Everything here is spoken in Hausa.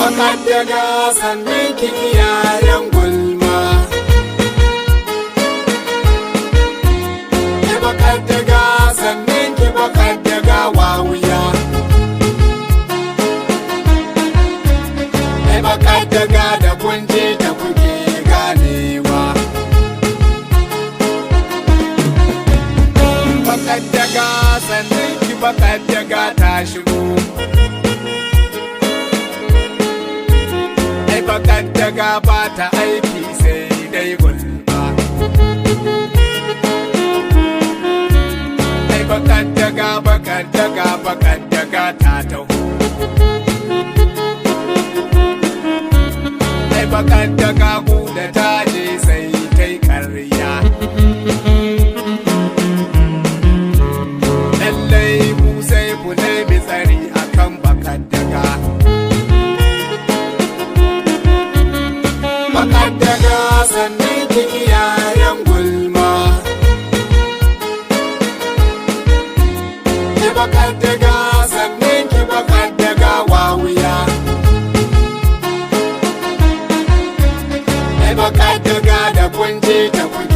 Bakar daga sannan ki iyayen gulma. Ki bakar daga sannan ki bakar daga wawuya. Ai bakar daga da kunje ta kuke ganewa. Bakar daga sannan ki bakar daga ta shigo. Ai bakar daga ba ta aiki sai dai gulma. Ai bakar daga bakar daga bakar daga ta taho. Ai bakar daga ku da ta je sai ta yi ƙarya. Lallai ku sai ku nemi tsari akan bakar daga. Bakar daga sannan ki iyayen gulma. Ki bakar daga sannan ki bakar daga wawuya. Ai bakar daga da kunje ta kuke